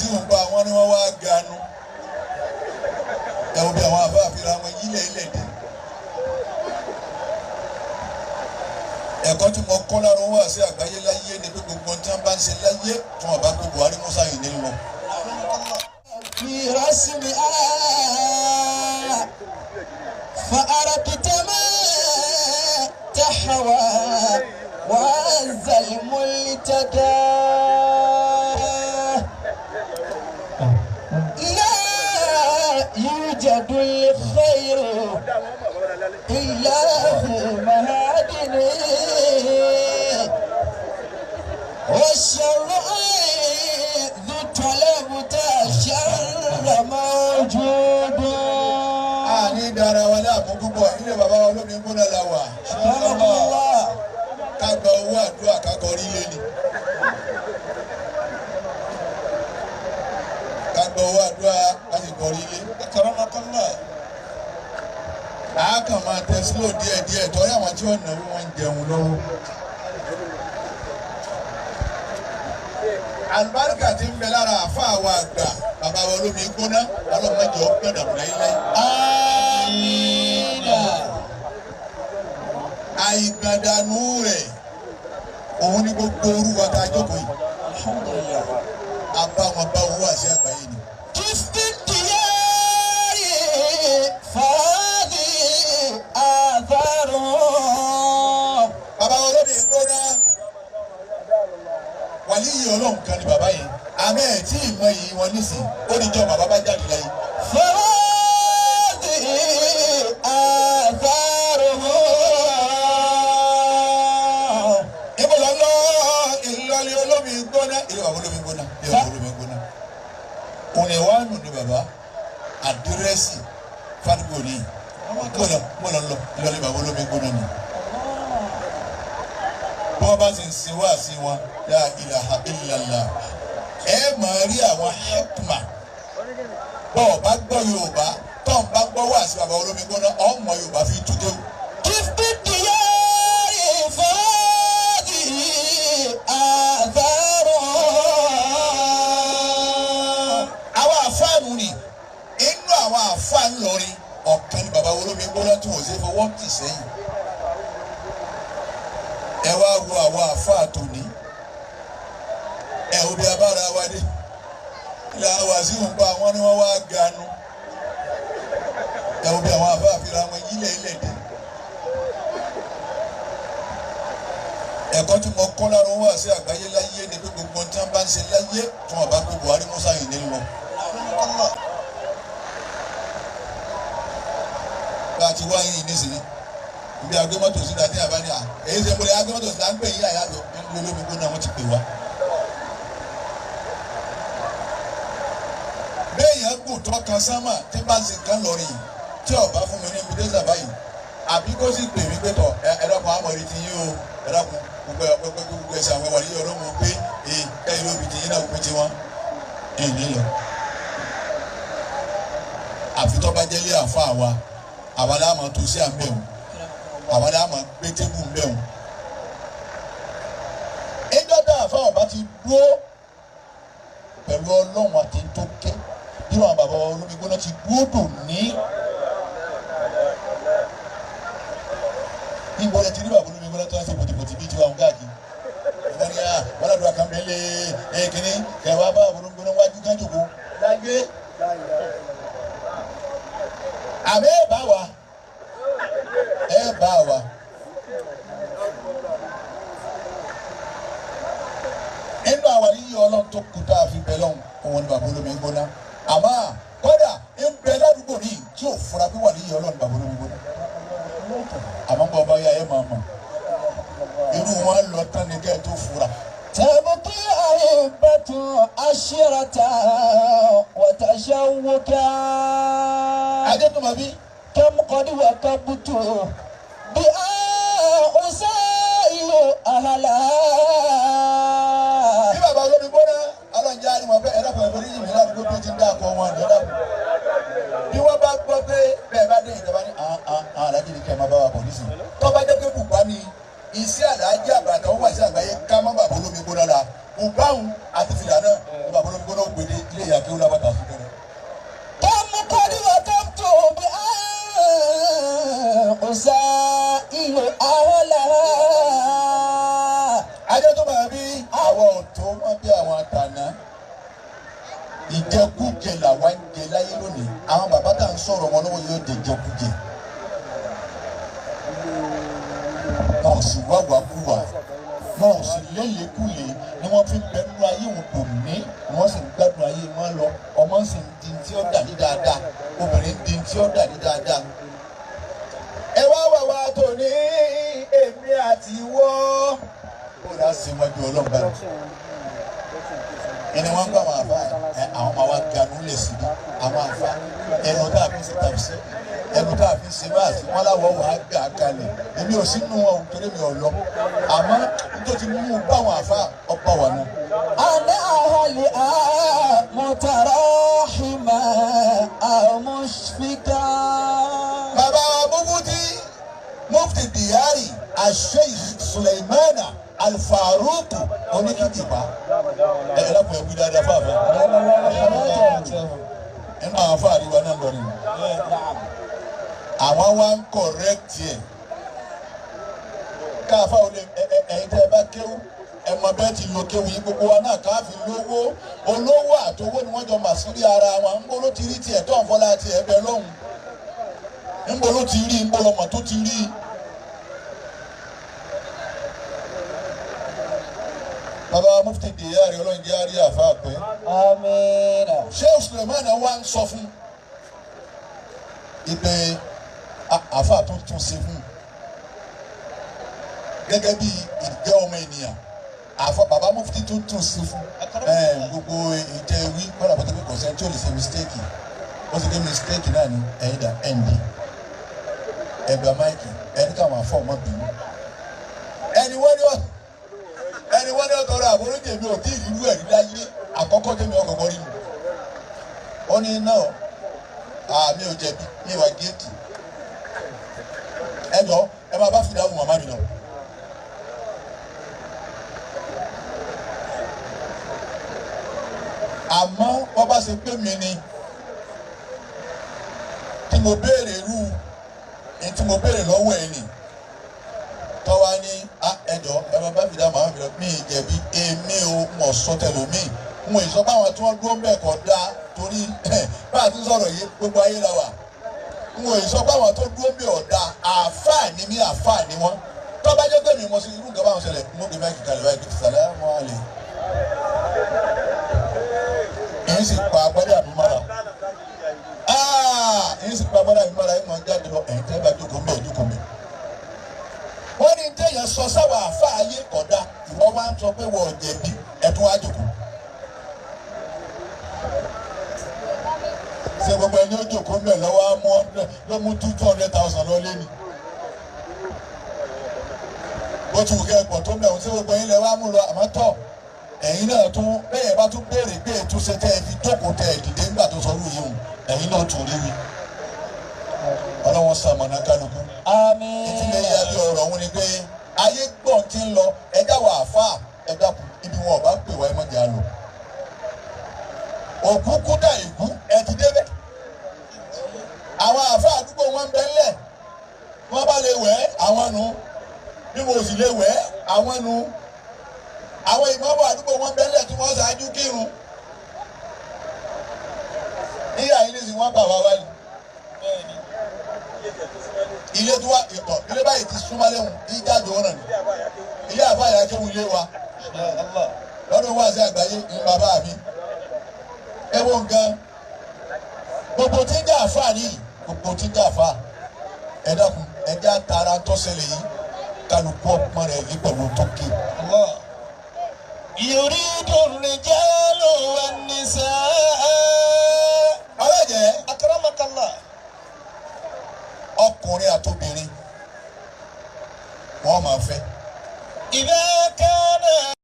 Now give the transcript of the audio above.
sí ń pa àwọn ni wọ́n wá ganu. Ẹ̀wọ̀n bí àwọn àbá àfihàn wọn yílẹ̀ ilẹ̀ dé. Ẹ̀kọ́ tí mo kọ́ lára wọn wá sí àgbáyé láyé ni pé gbogbo ohun tí wọ́n bá ń ṣe láyé tí wọ́n bá pé Buhari Musa yìí ní lọ. في رسمها فأردت ما تحوى وعز الملتقى لا يوجد الخير إلا في معادنه والشر ذو طلبت الشر موجود. A ní dára wa láàmú púpọ̀ ilé bàbá wa olómi gbóná la wà. Ká gba owó àdúrà ká kọrí lé ni. Ká gba owó àdúrà ká sì kọrí lé. A kàn máa tẹ sílò díẹ̀díẹ̀ torí àwọn tí wọ́n náwó wọn ń jẹun lọ́wọ́. Àlùbáríkà ti ń bẹ lára àáfàá wa àgbà bàbá wa olómi gbóná ọlọ́mọdé ọgbọ́n dàbò láíláí. Amina. Àìgbàdànù rẹ̀ òun ni gbogbo orú wa tá a jókòó yìí. Alhamdulillah. A bá wọn bá owó àṣẹ àgbáyé ni. كف الديار فهذه آثارهم. Bàbá wa olómi gbóná wàlíyé ọlọ́run kan ni bàbá yẹn àmẹ́ ẹ̀ tí ì mọ iyì wọn nísìn ó ní jọ bàbá bá jáde láyé. فهذه آثارهم. Ibo lọ lọ ìlọlẹ olómi gbóná ilé bàbá olómi gbóná ilé bàbá olómi gbóná. Òní wa nù ni bàbá àdírẹ́sì fàdúgbò ní gbọ́dọ̀ gbọ́dọ̀ lọ ìlọlẹ bàbá olómi gbóná ni. Bí wọ́n bá sì ń sin wá sí wọn la ilaha illallah ẹ máa rí àwọn hekma bọ́ọ̀ bá gbọ́ Yorùbá tọ́ ń bá gbọ́ wá sí bàbá olómi gbóná ọmọ Yorùbá fi tú déwù. كف الديار فهذه آثارهم. Àwọn àfáànù ni inú àwọn àfáà ńlọrin ọ̀kan ni bàbá olómi gbóná tí wọ́n ṣe fọwọ́ tì sẹ́yìn. Ẹ wá wo àwọn àfáà tòní ẹ wo bí abára wa dé ilé àwọn àṣìwọ̀n pa àwọn ni wọ́n wá ganu ẹ wo bí àwọn àfáà fira wọn yílẹ̀ ilẹ̀ dé. Ẹ̀kọ́ tí mo kọ́ lára wọn wá sí àgbáyé láyé ni pé gbogbo ohun tí wọ́n bá ń ṣe láyé tí wọ́n bá pé Buhari Musa yìí ní lọ. Bá a ti wá yín nísìnyí ibi agbé mọ́tò síta ní àbá ní à èyí ṣe mo lè agbé mọ́tò síta ń pè yín àyà lọ ní olómi gbóná wọn ti pè wá. Béèyàn gùn tọ́ka sánmà tí bá ń ṣe nǹkan lọ́rìn tí ọba fún mi ní invitation báyìí àbí kó sì pè mí pé tọ̀ ẹ dákun àmọ̀ rí ti yín o ẹ dákun gbogbo ẹ gbogbo gbogbo ẹsẹ̀ àwọn wàlíyé ọlọ́run pé ee kẹ́yìn ló fi ti yín náà pé tiwọn ẹ̀ ní lọ. Àfi tó bá jẹ́lé àfa wa àwa la máa tó sí à ń bẹ̀ wọ́n àwa la máa gbé tébù ń bẹ̀ wọ́n. Ẹjọ́ tá àfa ọba ti dúró pẹ̀lú ọlọ́run àti tó ké nínú àwọn bàbá wa olómi gbóná ti dúró dò ní. Níbo lẹ ti rí bàbá olómi gbóná tó ń ṣe bòtìbòtì bíi tiwa ń káàkiri. Wọ́n ní à wọ́n lọ́dún àkànbẹ́ lé kínní kẹwàá bá bàbá olómi gbóná wájú kájòkó lágbé. Àbẹ́ ẹ̀ bá wa ẹ̀ bá wa. Nínú àwọn yíyí ọlọ́run tó kú tá a fi bẹ lọ́hùn òun ni bàbá olómi gbóná. Àmọ́ kódà ń bẹ ládùúgbò ní tí ò fura pé wà níyì ọlọ́run bàbá olómi gbóná. Àmọ́ bọ́ ọba yá ẹ máa mọ̀ irú wọn lọ tán ni kẹ́ ẹ tó fura. تبقي أحبة عشرة وتشوكا. Adétúmọ̀bí. كم قد وكبت بها أسائل أهلها. Bí bàbá olómi gbóná ọlọ́njẹ́ àríwọ̀n pé ẹ̀rọ kan ìforíjì mi ládùúgbò tó ti ń dáko wọn ní ọ̀dà. Bí wọ́n bá gbọ́ pé bẹ́ẹ̀ bá dé ìjọba ní aláàjì ní kẹ́ ẹ máa bá wa bọ̀ nísìnyí. Tó bá jẹ́ pé bùbá ni iṣẹ́ àlàájì àbàtà ó wà sí àgbáyé ká má bàbá olómi gbóná la. Bùbáhùn àti fìlà náà ni bàbá olómi gbóná ó gbé dé ilé pàdé ìyá kéwú lábàtà súnkẹrẹ. كم قد وقفت بأن أسائل أهلها. Ajọ́ tó máa bí àwọn ọ̀tọ́ wọn bí àwọn àtàná. Ìjẹkújẹ làwa ń jẹ láyé lónìí. Àwọn bàbá tá à ń sọ̀rọ̀ wọn lọ́wọ́ yóò jẹ jẹkújẹ. Wọn ò sì wá wàkúwà, wọn ò sì lélekúle ni wọ́n fi ń bẹ nínú ayé wọn kò ní, wọ́n sì ń gbádùn ayé wọn lọ. Ọmọ sì ń di tí ó dà ní dáadáa, obìnrin ń di tí ó dà ní dáadáa. Ẹ wá wà wá tòní èmi àti wọ́. Ó dá sí iwájú Ọlọ́run báyìí. Ẹni wọ́n gbọ́ àwọn àfa ẹ àwọn máa wá ganu lè sí i àwọn àfa ẹnu tá a fi ṣe tàbí sí ẹnu tá a fi ṣe báàsì wọn láwọ wà á gà kalẹ̀. Èmi ò sí nù wọn o, torí mi ò lọ, àmọ́ nítorí ti mú un bá àwọn àfa ọba wà náà. أنا أهلها متراحمة أو مشفقة. Bàbá wa mufti mufti Diyari Asheikh Suleimana Alfaruku oníkìtìpá ẹ ẹ lápò ẹwí dáadáa fáfá nínú àwọn afáàrí wa náà lọ nínú àwọn wa ń kọ̀rẹ́kìtì ẹ̀ káfá ò lè ẹ ẹ ẹ̀yin tẹ́ ẹ bá kéwú ẹ mọ bẹ́ẹ̀ ti lo kéwú yìí gbogbo wa náà káfí lówó olówó àtowó ni wọ́n jọ mà sí rí ara wọn. Ńbó ló ti rí tiẹ̀ tó ń fọlá tiẹ̀ bẹ lọ́hùn, ńbó ló ti rí, ńbó lọmọ tó ti rí. Bàbá mufti Diyari Ọlọ́run jẹ́ àrí àfa pẹ́. آمين. Sheikh Suleiman wa ń sọ fún ipe àfa tó tún ṣe fún gẹ́gẹ́ bí ìjẹ́ ọmọ ènìyàn, àfa bàbá mufti tó tún ṣe fún gbogbo ìjẹ́ wí kọ́lá bọ́tẹ́ pé kò sẹ́ni tí ò lè ṣe mistake, ó sì dé mistake náà ní ẹ̀yìn dà ẹ̀ǹdì ẹ̀gbà máìkì ẹni káwọn afọ ọmọ bínú. Ẹni wọ́n ní ẹni wọ́n ní ọ̀tọ̀rọ̀ àforíjì mi ò tí ì rírú ẹ̀rí láyé àkọ́kọ́ tẹ́mi ọkọ̀ọ̀kọ́ rí mi. Ó ní náà àmì ò jẹ̀bi ní ìwà géètì ẹ jọ ẹ máa bá fìdá wù màmá mi lọ. Àmọ́ wọ́n bá ṣe pé mi ni tí mo béèrè irú ní tí mo béèrè lọ́wọ́ ẹ̀ nì tọ́wá ní ẹjọ́ ẹ máa bá fìdá màmá mi lọ, mi ì jẹ̀bi èmi ò mọ̀ sọ́tẹ̀lómi n ò sọ pé àwọn tí wọ́n dúró ń bẹ̀ kọ́ da torí bá a ti ń sọ̀rọ̀ yìí gbogbo ayé la wà. N ò sọ pé àwọn tó dúró ń bẹ̀ ọ̀dà àáfàá ni mí, àáfàá ni wọ́n. Tó bá jẹ́ pé mi mo ṣe irú nǹkan báwọn ṣẹlẹ̀ mo gbé máìkì kalẹ̀ báyìí kìtì sàlẹ̀ mọ́ àlè. Èyí sì pa agbádá mi mọ́ra, èyí sì pa agbádá mi mọ́ra, èyí mọ̀ jáde lọ ẹ̀yìn tẹ́ bá jókòó ń bẹ̀ jókòó ń bẹ̀. Wọ́n ní téèyàn sọ sáwà àáfàá ayé kọ̀dá ìwọ wá ń sọ pé wọ́n jẹ̀bi ẹ̀tún wá jókòó. Ṣé gbogbo ẹni ó jókòó mbẹ lọ́wọ́ á mú ló mú 200,000 lọ lé ni? Bó ti wù kẹ́ ẹ pọ̀ tó mbẹ̀ ṣé gbogbo ẹ̀yin lẹ wá mú lọ? Àmọ́ tọ̀ ẹ̀yin náà tún bẹ́ẹ̀ bá tún béèrè pé ètúnṣe tẹ́ ẹ fi jókòó tẹ́ ẹ dìde ńgbà tó sọ rú yìí hùn ẹ̀yin náà tún rí wí. Ọlọ́wọ́n sàmọ̀nà kálukú. Àmín. Ìtìlẹ̀ yà bí ọ̀rọ̀ òun ni pé ayé gbọ̀n ti ń lọ ẹ̀dá wà àfà ẹ̀dá ibi wọn ò bá pè wá ẹ má jẹ́ àlọ́. Òkú kúdà ìkú ẹ ti débẹ̀. Àwọn àfa àdúgbò wọn bẹ ńlẹ̀, wọ́n bá lè wẹ̀ àwọn nu, bí mo sì lè wẹ̀ àwọn nu. Àwọn ìmọ̀ọ́mọ̀ àdúgbò wọn bẹ ńlẹ̀ tí wọ́n ṣáájú kírun. Níyà yìí nísìnyí wọ́n bà wá wáyé. Ilé tó wá ìtọ̀ ilé báyìí ti súnmọ́ léwu ìjáde òun náà ni. Ilé àfa yà kéwu ilé wa. Lọ́dún wá sí àgbáyé ní bàbá mi. Ẹ wo nǹkan gbogbo tí ń jẹ́ àfa nìyí, gbogbo tí ń jẹ́ àfa ẹ dákun ẹ jẹ́ àtàrà tó ṣẹlẹ̀ yìí kálukú ọpọ́n rẹ̀ yí pẹ̀lú tó ké. يريد الرجال والنساء.